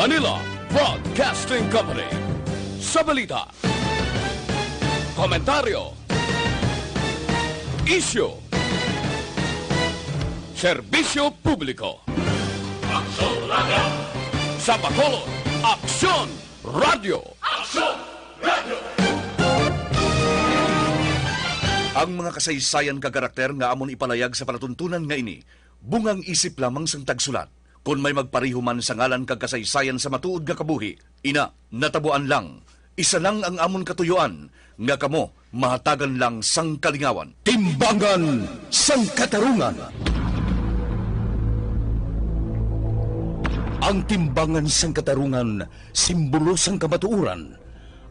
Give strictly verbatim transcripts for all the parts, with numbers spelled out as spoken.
Manila Broadcasting Company. Sa balita, komentaryo, isyu, serbisyo publiko. Aksyon Radio! Sa Bacolod, Aksyon Radio! Aksyon Radio! Ang mga kasaysayan kag karakter nga amon ipalayag sa palatuntunan nga ini, bungang isip lamang sang tagsulat. Kon may magpareho man sa ngalan kag kasaysayan sa matuod nga kabuhi, ina, natabuan lang. Isa lang ang amon katuyuan, nga kamo mahatagan lang sang kalingawan. Timbangan sang Katarungan. Ang timbangan sang katarungan, simbolo sang kamatuoran,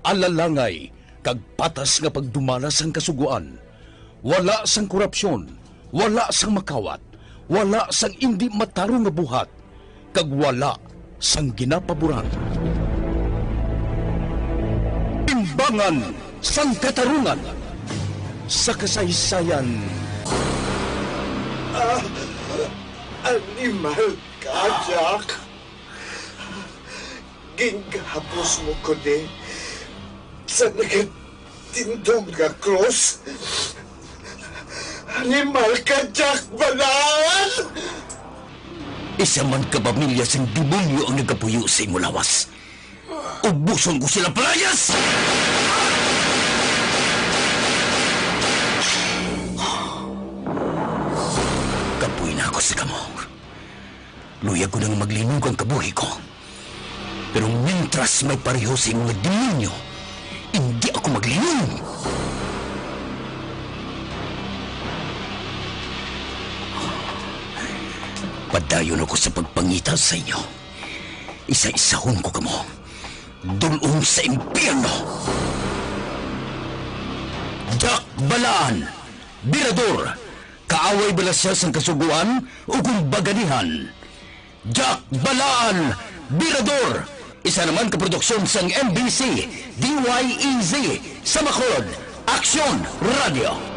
alalangay, kag patas nga pagdumala sang kasugoan. Wala sang korupsyon, wala sang makawat, wala sang indi matarong nga buhat, kag wala sang ginapaboran. Timbangan sang Katarungan sa kasaysayan. Ah, animal ka, Jack. Ginghapos mo ko ni sa nagatindog nga krus. Animal ka, Jack Balaan! Isa man ka pamilya sang demonyo ang nagapuyo sa imo lawas. Ubuson ko sila, palayas! Kapoy na ako sa kamo. Luyag ko nang maglinug ang kabuhi ko. Pero mintras may pareho sa imo nga demonyo, indi ako maglinug. Padayon ako sa pagpangita sa inyo. Isa-isahon ko kamo. Dul-ong sa impyerno. Jack Balaan, Birador, kaaway bala sia sang Kasugoan o kung baganihan? Jack Balaan, Birador, isa naman ka produksyon sang M B C, D Y E Z, sa Bacolod, Aksyon Radio.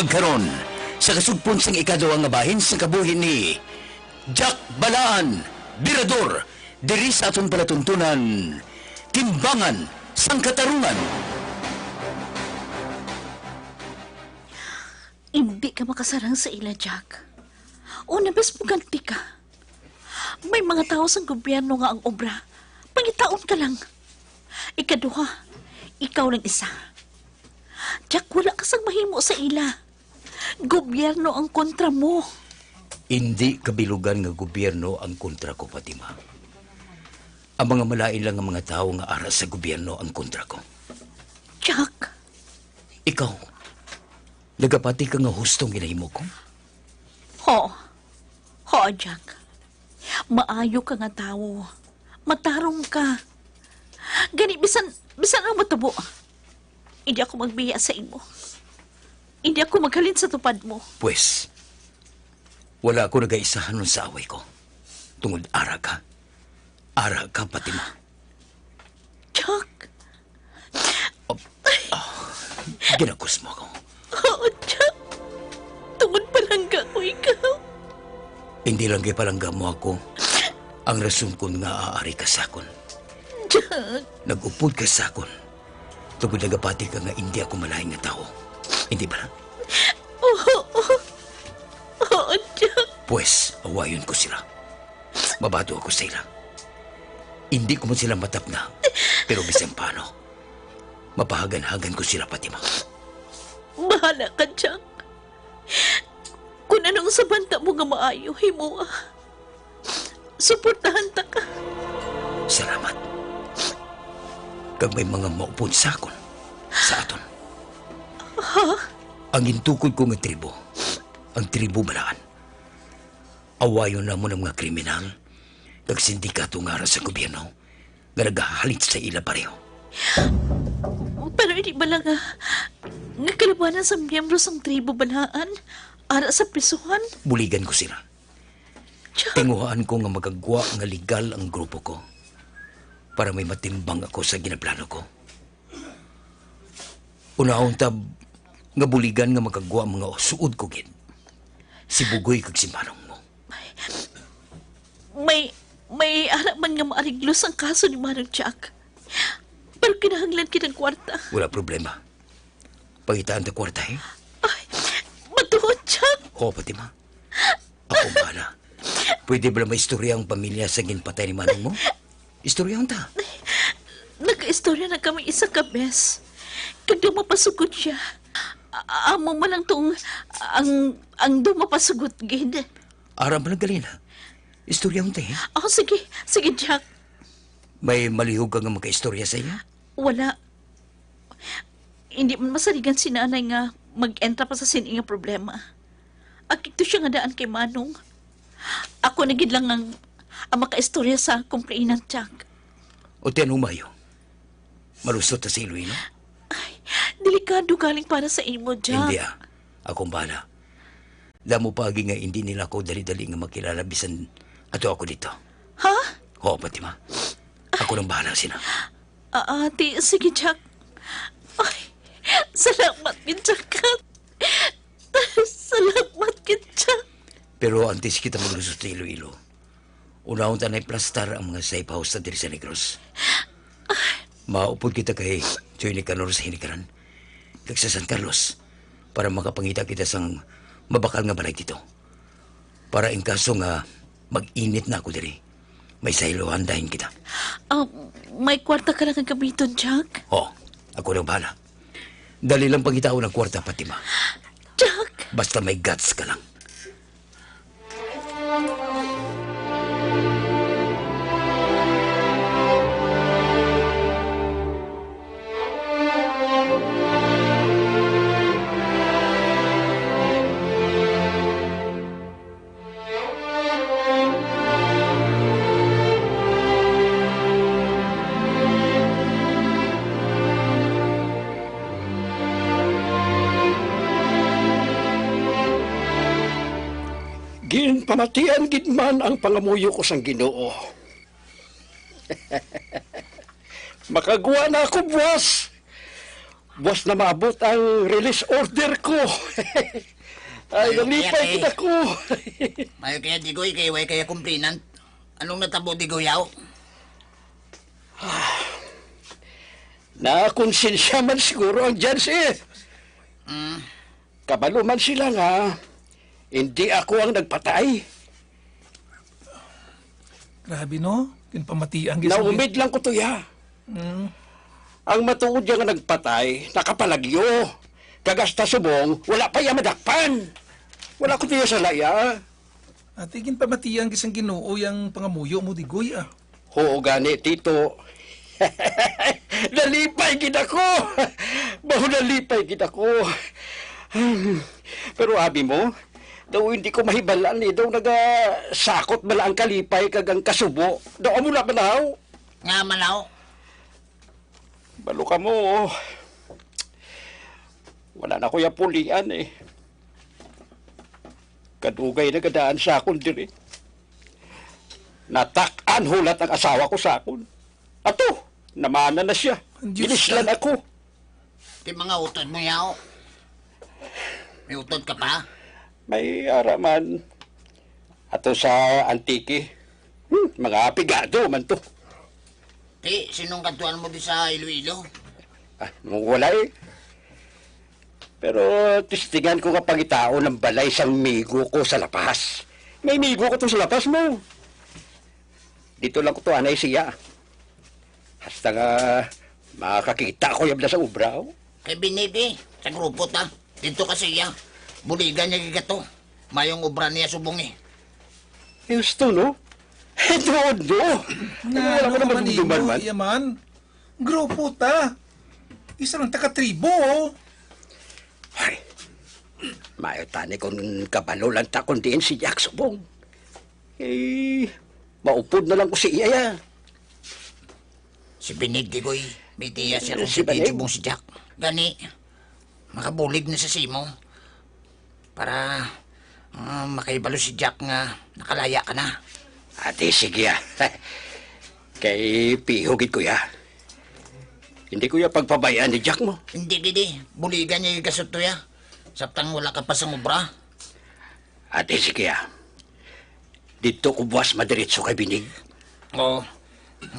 Karon, sa kasugpon sang ikaduha nga bahin sang kabuhi ni Jack Balaan, Birador, diri sa aton palatuntunan, Timbangan sang Katarungan. Hindi ka makasarang sa ila, Jack. Una, mas puganti ka. May mga tawo sang gobyerno nga ang obra, pangitaon ka lang. Ikaduha, ikaw lang isa. Jack, wala ka sang mahimo sa ila. Gobyerno ang kontra mo. Indi kabilugan nga gobyerno ang kontra ko, Fatima. Ang mga malain lang nga mga tawo nga ara sa gobyerno ang kontra ko. Jack. Ikaw, nagapati ka nga husto ang ginahimo ko? Ho. Ho, Jack. Maayo ka nga tawo. Matarong ka. Gani, bisan, bisan ang matabo, hindi ako magbiya sa imo. Hindi ako maghalin sa tupad mo. Pwes, wala ako nagaisahanon sa away ko. Tungod ara ka. Ara ka, Fatima. Jack! Oh, ah, ginakos mo ako. Oo, Jack. Tungod palangga ko ikaw. Hindi lang kay palangga mo ako ang rason kon ngaa ari ka sa akon. Jack! Nag-upod ka sa akon tungod nagapati ka nga indi ako malain nga tawo. Hindi ba? Oo. Oo, Jack. Pwes, awayon ko sila. Mabato ako sa ila. Hindi ko man sila matapna, pero bisan paano, mapahagan-hagan ko sila, Fatima. Bahala ka, Jack. Kung anong sa banta mo nga maayo, himoa. Suportahan ta ka. Salamat. Kag may mga maupod sa akon, sa aton. Ha? Ang gintukod ko nga tribo, ang tribo Balaan. Awayon namon ang mga kriminal kag sindikato nga ara sa gobyerno nga nagahalit sa ila pareho. Pero hindi bala nga, nga kalabanan sa miyembro sang tribo Balaan ara sa prisuhan? Buligan ko sila. Jack. Tinguhaan ko nga magagwa nga legal ang grupo ko para may matimbang ako sa ginaplano ko. Unahon ta nga buligan nga magagwa ang mga suod ko gid. Si Bugoy kag si Manong mo. May, may ara man nga maariglo sang kaso ni Manong Jack. Pero kinahanglan kita ng kwarta. Wala problema. Pangitaan ta kwarta, eh? Ay, matuod, Jack. Oo, Fatima. Ako ang bahala. Pwede ba maistorya ang pamilya sa ginpatay ni manong mo? Istorya ta. Nag-istorya na kami isa ka bes. Kag daw mapasugod siya. A- amo man lang tong ang, ang daw mapasugod gid. Ara man, Galina. Istorya ta, eh. Oh, sige. Sige, Jack. May malihog ka nga makaistorya sa iya? Wala. Hindi man masaligan si nanay nga mag-entra pa sa sini nga problema. Akikto siya nga daan kay Manong. Ako na gid lang ang, ang makaistorya sa kumplainan, Jack. O, ti ano, Mayo? Malusot na si Iloilo? Ay, delikado galing para sa imo, Jack. Hindi, ah. Akong bahala. Damo pa agi nga hindi nila ako dali-dali nga makilala bisan ato ako dito. Ha? Oo, Fatima. Ako nang bahala sina. Ah, ate, sige, Jack. Ay, salamat gid, Jack. Salamat gid, Jack. Pero antes kita maglusot sa Iloilo, unahon ta na iplastar ang mga safe house sa diri sa Negros. Maupod kita kay Joy Nicanor sa Hinigaran kag sa San Carlos para makapangita kita sang mabakal nga balay dito. Para in kaso nga mag-init na ako diri, may saylohan dahin kita. Ah, may kwarta ka lang nga gamiton, Jack? Oh, ako nang bahala. Dali lang pangitaon ang kwarta, Fatima. Jack! Basta may guts ka lang. Ginpamatian gid man ang pangamuyo ko sang Ginoo. Makagwa na ako buwas. Buwas na maabot ang release order ko. Ay, Ay, nalipay kaya, eh. kita ko. Mayo kaya, Digoy, kay way kaya complainant. Anong natabo, Digoy, yaw? Nakonsensya man siguro ang judge, eh. Mm. Kabalo man sila nga hindi ako ang nagpatay. Grabe, no? Ginpamatian gid sa Naumid lang ko to, ya. Mm. Ang matuod ya nga nagpatay, nakapalagyo. Kag hasta subong, wala pa ya madakpan. Wala ko tiyo sa laya. Ati, ginpamatian gid sang Ginoo yang pangamuyo mo, Digoy, ah. Oo gani, Tito. Nalipay gid ako. Baho, nalipay gid ako. Pero abi mo, daw hindi ko mahibalaan ni daw nagasakot bala ang kalipay kag ang kasubo. Daw amo na bala, haw? Nga man, haw? Balo ka mo, oh. Wala na ko ya pulian, eh. Kadugay na gadaan sa akon diri. Natak-an hulat ang asawa ko sa akon. Ato, namana na siya. Diyos Ginislan ka. ako. Ti mga utod mo, yaw. May utod ka pa? May ara man. Ato sa Antique. Hmm, mga pigado man to. Ti, sinong kadtuan mo di sa Iloilo? Ah, wala eh. Pero testingan ko nga pangitaon ang balay sang migo ko sa La Paz. May migo ko to sa La Paz mo. Dito lang ko to anay siya. Hasta nga makakita ko yabla sa obra, oh. Kay Binidi, sa grupo ta. Dito ka siya. Buligan niya gigato. Mayong obra niya subong eh. Gusto, no? Ito, no? Ano, wala ko naman naman duduman imo, man. Iya man. Grupo ta. Isa lang taka tribo, oh. Ay, mayo tani kung kabalo lang ta kung diin si Jack subong. Eh, maupod na lang ko si iya, ya. Si Binig, Digoy, may tiya siya kung Si si Binig? Subong si Jack. Gani, makabulig na sa simo. Para, ah, makahibalo si Jack nga nakalaya ka na. Ate, sige, ah. Kay piho gid ko, ya. Hindi ko ya pagpabayaan ni Jack mo. Hindi gid eh. Buligan niya yung gasot to ya. Saptang wala ka pa sa obra. Ate, sige, ah. Dito ko buwas madiretso kay Binig. Oo.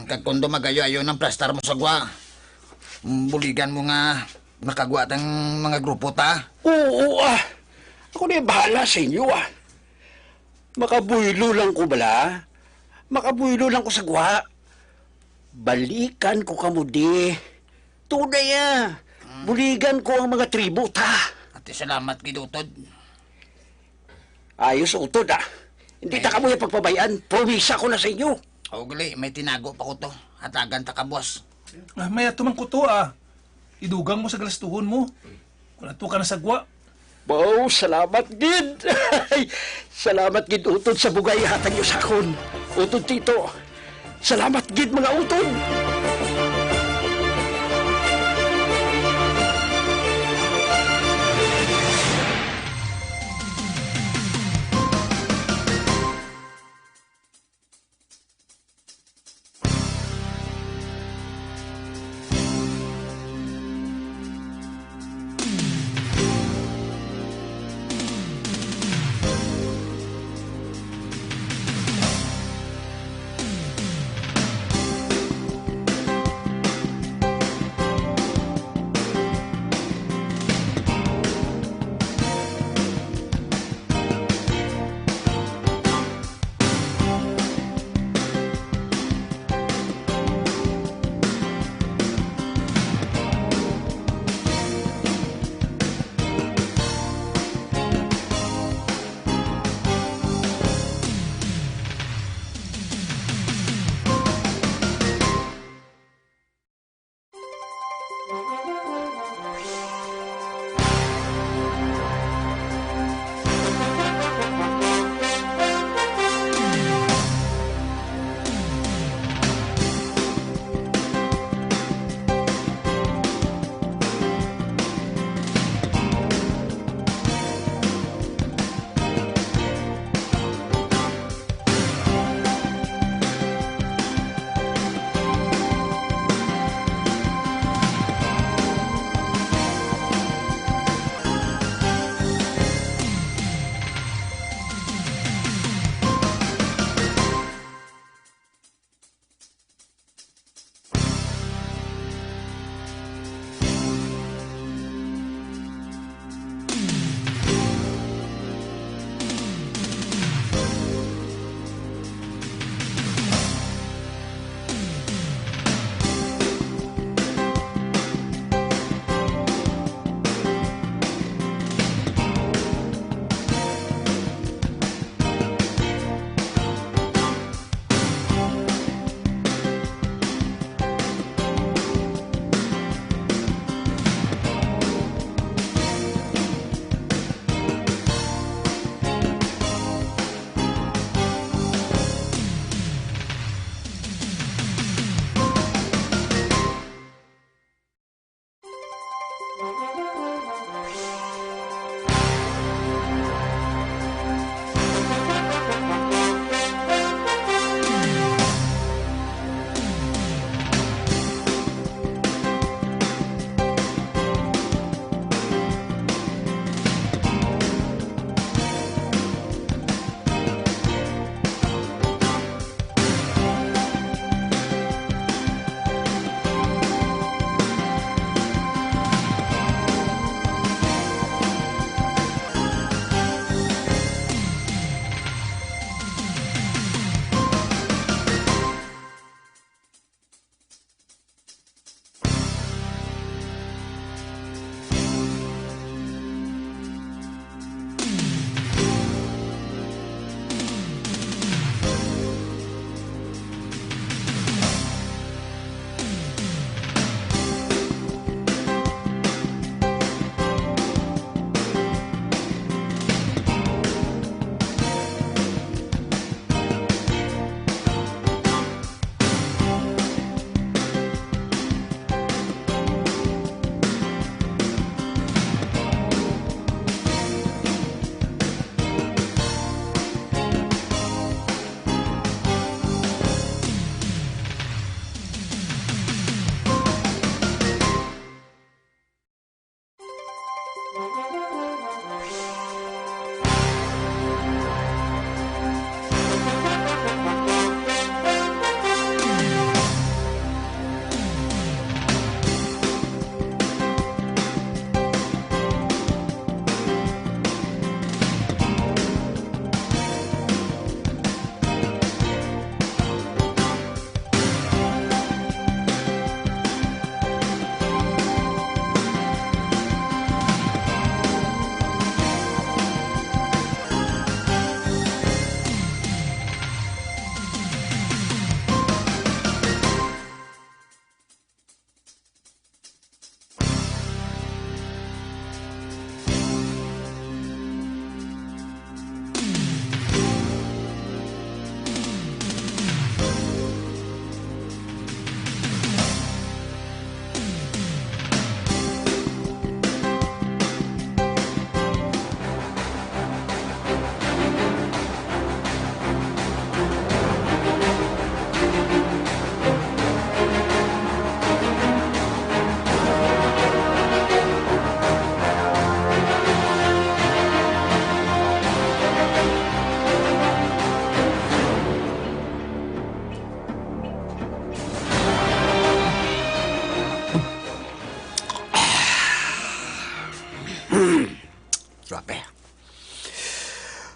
Kag kung dumagayo-ayo ng plastar mo sa gwa, buligan mo nga makagwa tang mga grupo ta. Oo, ah. Ako na yung bahala sa inyo, ah. Makabuylo lang ko bala. Makabuylo lang ko sa gwa. Balikan ko kamo di. Tunay, ah. Mm. Buligan ko ang mga tribo ta. Ate, salamat gid, Utod. Ayos, Utod, ah. Hindi ta Ay. kamo yung pagpabayaan. Promisa ko na sa inyo. O, gali, may tinago pa ko to. Hatagan ta ka, boss. Ah, may ato man ko to, ah. Idugang mo sa galastuhon mo. Kung ato ka na sa gwa. Wow, salamat gid. Salamat gid, Utod, sa bugay hatag niyo sa akon. Utod, Tito. Salamat gid, mga utod.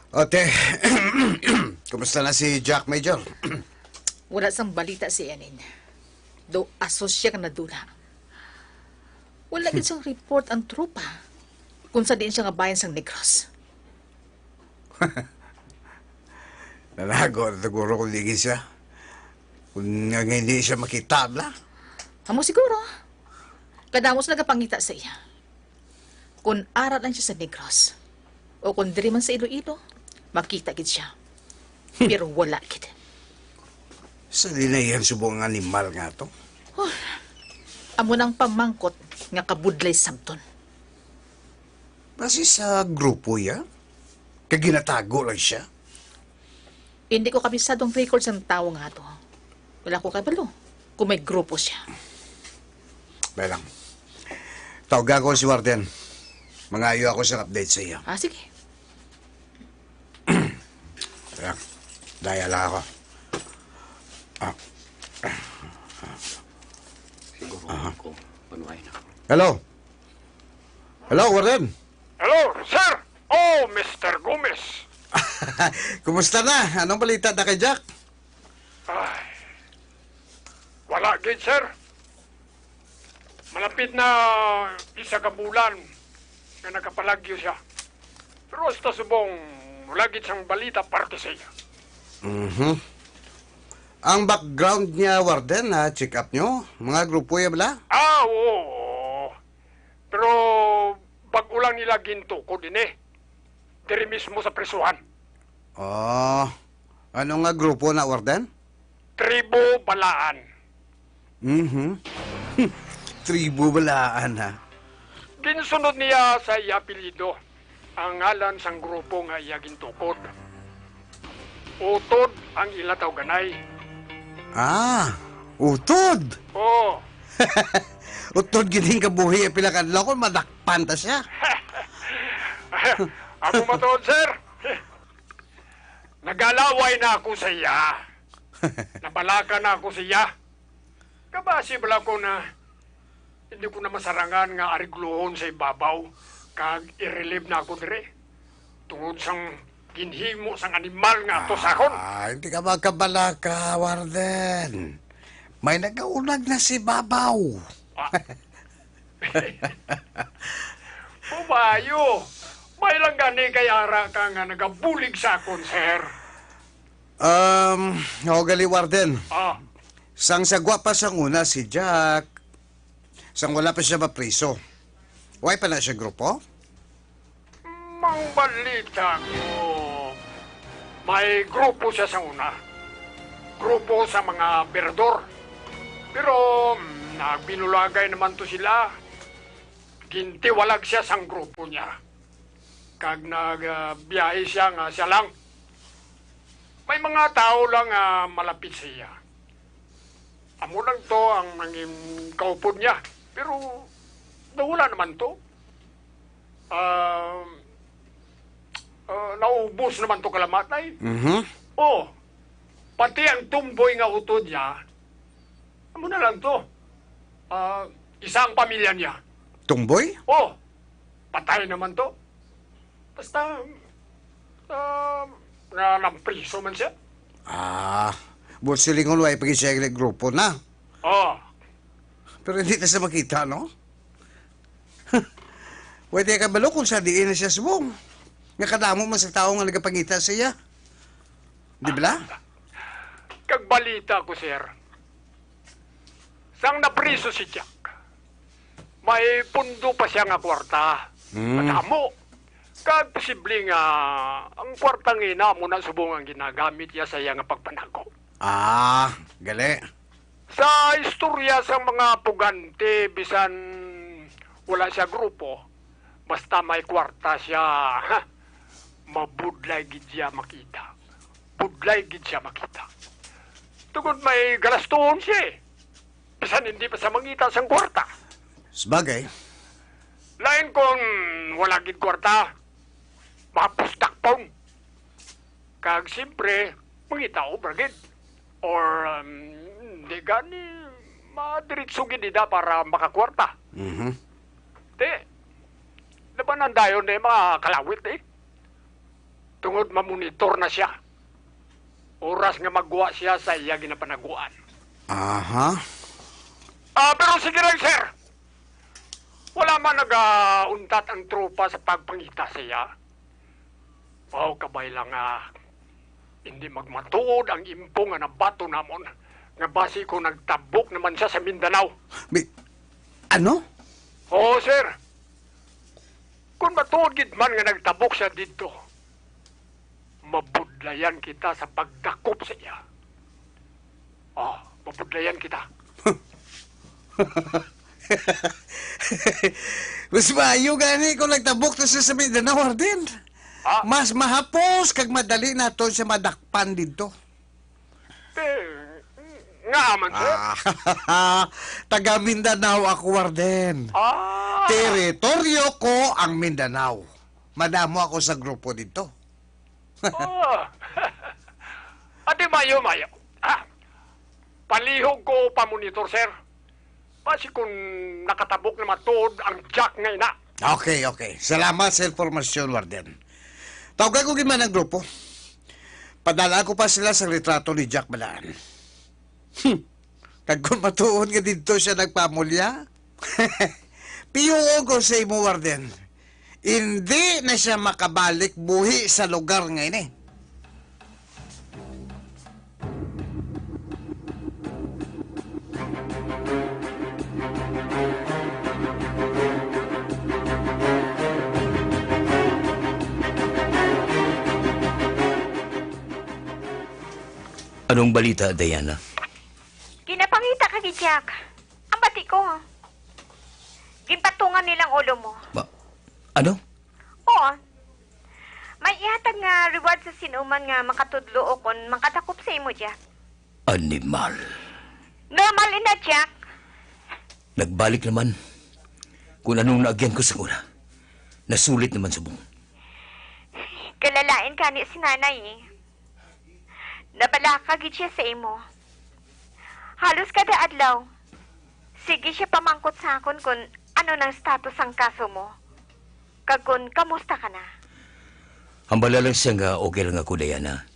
Ate, kumusta na si Jack, Major? Wala sang balita si Enin. Daw aso siya nga nadula. Wala gid sang report ang tropa kung sa diin siya nga bayan sang Negros. Nalago na siguro kung di siya. Kung nga hindi siya makita, bla? Amo siguro. Kadamo sa nagapangita sa iya. Kung ara lang siya sa Negros, o kung diri man sa Iloilo, makita gid siya. Pero wala gid. Sa di na yan subong ang animal nga to? Huh. Amo nang pamangkot nga kabudlay sabton. Basi sa grupo ya? Kag ginatago lang siya? Hindi ko kabisado ang record sang tawo nga ato. Wala ko kabalo kung may grupo siya. Bay lang. Tawga ko si Warden. Mangayo ako sa update sa iya. Ah, sige. Kaya, daya lang ako. Ah. Siguro Aha. Ako, panuhay na. Hello? Hello, Warden? Hello, sir! Oh, Mister Gomez! Kumusta na? Anong balita na kay Jack? Ay, wala gid, sir. Malapit na isa ka bulan nga nakapalagyo siya. Pero hasta subong, wala gid sang balita parte sa iya. Mhm. Ang background niya, Warden, na check up nyo? Mga grupo ya bala? Ah, oo. Pero bag-o lang nila gintukod ini. Diri mismo sa prisuhan. Ah, ano nga grupo na, Warden? Tribo Balaan. Mhm. Tribo Balaan, ha? Ginsunod niya sa iya apelyido ang ngalan sang grupo nga iya gintukod. Utod ang ila tawganay. Ah, utod. Oo. Utod gid ang kabuhi, pila ka adlaw kon madakpan ta siya. Ako matuod, sir. Nagalaway na ako sa iya. Nabalaka na ako sa iya. Kabasi bala ko na hindi ko na masarangan nga ariglohon sa ibabaw kag i-relieve na ako diri tungod sang ginhimo sang animal nga ato sa akon. Ah, hindi ka magkabalaka, Warden. May nagaunag na si Babaw. Ah. Ubayo, may lang gani kay ara ka nga nagabulig sa akon, sir. Um, o gali, Warden. Ah. Sang sa gwa pa sang una si Jack, sang wala pa siya mapriso. Way pa na siya grupo? Mang balita ko, may grupo siya sa una. Grupo sa mga berador. Pero, mm, nagbinulagay naman to sila. Gintiwalag siya sang grupo niya. Kag nagbiyahe siya nga siya lang. May mga tawo lang nga malapit sa iya. Amo lang to ang nangin kaupod niya. Pero nawala naman to. Ah, ah, naubos naman to kalamatay. Mhm. Oh, pati ang tumboy nga utod niya, amo na lang to. Ah, isa ang pamilya niya. Tumboy? Oh, patay naman to. Basta, ah, nga napriso man siya. Ah, buot silingon, way pa gid siya grupo na. Oh. Pero hindi na siya makita, no? Way tayo kabalo kung sa diin na siya subong. Nga kadamo man sa tao nga nagapangita sa iya. Di bala? Kag balita ko, sir. Sang napriso si Jack, may pundo pa siya nga kwarta. Hmm. Madamo. Kag posible nga ang kwarta nga ina amo na subong ang ginagamit niya sa iya nga pagpanago. Ah, gali. Sa istorya sang mga pugante, bisan wala siya grupo, basta may kwarta siya, ha, mabudlay gid siya makita. Budlay gid siya makita. Tungod may galastuhon siya, eh. Bisan hindi pa siya mangita sang kwarta. Sabagay. Lain kon wala gid kwarta, mapustak pon. Kag siyempre, mangita obra gid. Or, um, di gani, madiritso gid ida para makakwarta. Mhm. Ti, labanan dayon ni mga kalawit, eh. Tungod mamonitor na siya. Oras nga magwa siya sa iya ginapanaguan. Aha. Ah, pero sige lang, sir. Wala man nagauntat ang tropa sa pagpangita sa iya. Mao kabay lang nga hindi magmatuod ang impo nga nabato namon nga basi ko nagtabok naman siya sa Mindanao. Mi-, ano? Oo, sir. Kung matuod gid man nga nagtabok siya didto, mabudlayan kita sa pagdakop sa iya. Oh, mabudlayan kita. Mas maayo gani kung nagtabok to siya sa Mindanao, Warden. Ah? Mas mahapos kag madali naton siya madakpan didto. Eh, nga man, sir? Ah, taga Mindanao ako, Warden. Ah. Teritoryo ko ang Mindanao. Madamo ako sa grupo didto. Oh. Adi, mayo, mayo. Ah, palihog ko pa monitor, sir. Basi kung nakatabok na matuod ang Jack nga ina. Okay, okay. Salamat sa impormasyon, Warden. Tawgan ko gid man ang grupo. Padala ko pa sila sa litrato ni Jack Malaan. Hmm. Kag kung matuod nga didto siya nagpamulya, piyuon ko sa imo, Warden. Indi na siya makabalik buhi sa lugar nga ini. Anong balita, Diana? Ginapangita ka ni Jack. Ang bati ko, ginpatungan nilang ulo mo. Ma-, ano? Oo. May ihatag nga reward sa sinuman nga makatudlo o kon makadakop sa imo, Jack. Animal. Normal ina, Jack. Nagbalik naman. Kung anong naagyan ko sa una, nasulit naman subong. Kalalain ka ni si nanay, eh. Nabalaka gid siya sa imo. Halos kada adlaw, sige siya pamangkot sa akon kon ano nang status sang kaso mo, kag kon kamusta ka na. Hambala lang siya nga okay lang ako, Diana.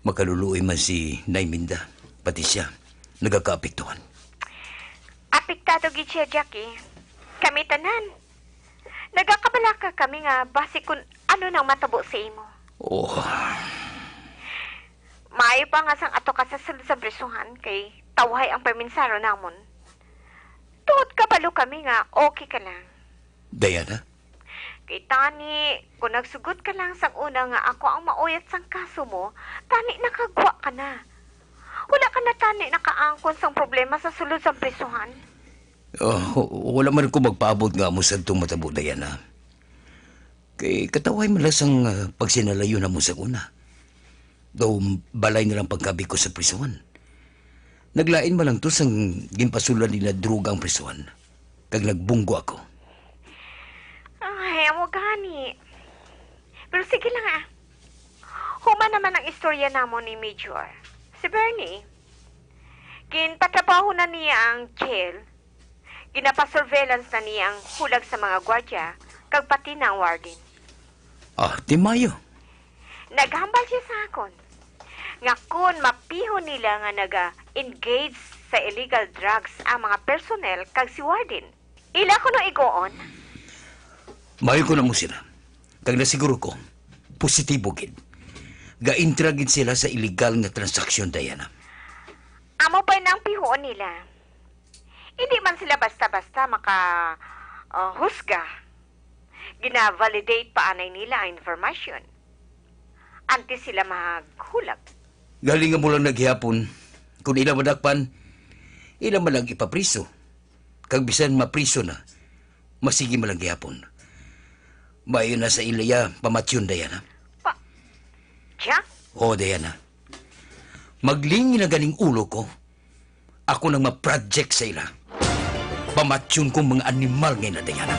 Makaluluoy man si Nay Minda, pati siya nagakaapektuhan. Apektado gid siya, Jackie. Kami tanan. Nagakabalaka kami nga basi kun ano nang matabo sa imo. Oh. Maayo pa nga sang ato ka sa sulod sang prisuhan kay tawhay ang permensaro namon. Tungod kabalo kami nga okay ka lang. Diana? Kay tani, kung nagsugot ka lang sang una nga ako ang mauyat sang kaso mo, tani nakagwa ka na. Wala ka na tani nakaangkon sang problema sa sulod sang prisuhan. Oh, wala man ko magpaabot nga amo sadtong matabo, Diana. Kay katawhay man lang sang, ah, pagsinalayo namo sa una. Daw balay nilang pagkabig ko sa prisuhan. Naglain man lang to sang ginpasulan nila droga ang prisuhan. Kag nagbunggo ako. Ay, amo gani. Pero sige lang, ah. Human naman ang istorya namon ni Major. Si Bernie, ginpatrabaho na niya ang jail. Ginapasurveillance na niya ang hulag sa mga gwardya, kag pati na ang warden. Ah, di maayo. Naghambal siya sa akon nga kon mapihon nila nga naga-engage sa illegal drugs ang mga personnel kag si warden, ila kuno igoon. Maayo ko na mo sila. Kag nasiguro ko, positibo gid. Ga-intra gid sila sa illegal nga transaksyon, Diana. Amo pa ang pihuon nila. Hindi man sila basta-basta maka, ah, husga. Gina-validate pa anay nila ang information antes sila maghulag. Galing nga mo lang naghihapon, kung ila madakpan, ila man lang ipapriso. Kag bisan mapriso na, masigi man lang gihapon. Maayo na sa ila iya pamatyon, Diana. Pa-, Jack? Oo, Diana. Maglingi na ganing ulo ko. Ako nang ma-project sa ila. Pamatyon kong mga animal nga ina, Diana.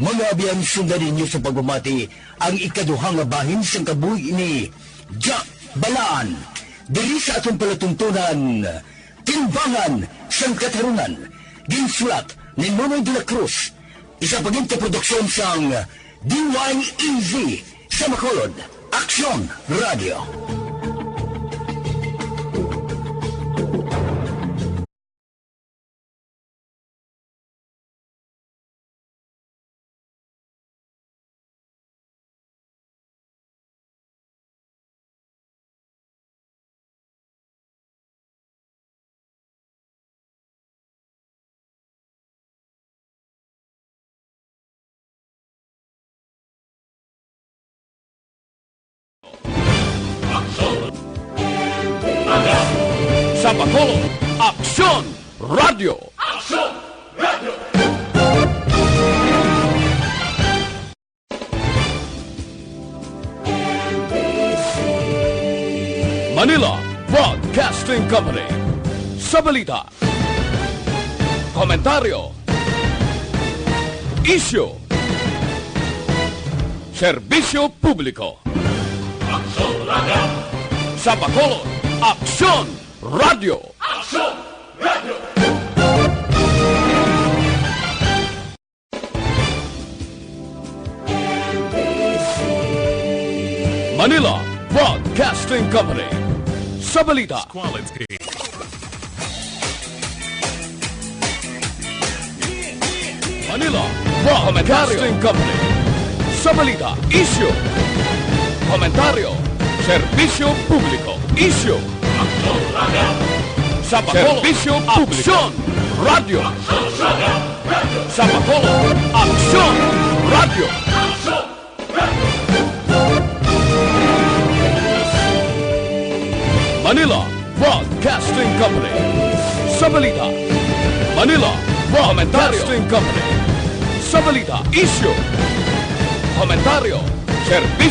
Mga abyan, sundan ninyo sa pagpamati ang ikaduha nga bahin sang kabuhi ni Jack Balaan, diri sa aton palatuntunan, Timbangan sang Katarungan, ginsulat ni Nonoy de la Cruz, isa pa gid ka produksyon sang D Y E Z sa Bacolod, Aksyon Radio. Sa Bacolod, Aksyon Radio. Aksyon Radio. Manila Broadcasting Company. Sa balita, komentaryo, isyu, serbisyo publiko. Aksyon Radio. Sa Bacolod, Aksyon Radio. Aksyon Radio. Manila Broadcasting Company. Sa balita, quality. Manila Broadcasting Company. Sa balita, isyu, komentaryo, serbisyo publiko, isyu. Sa Bacolod, serbisyo publiko. Aksyon Radio. Sa Bacolod, Aksyon Radio. Manila Broadcasting Company. Sa balita, Manila Broadcasting Company. Sa balita, isyu, komentaryo, serbisyo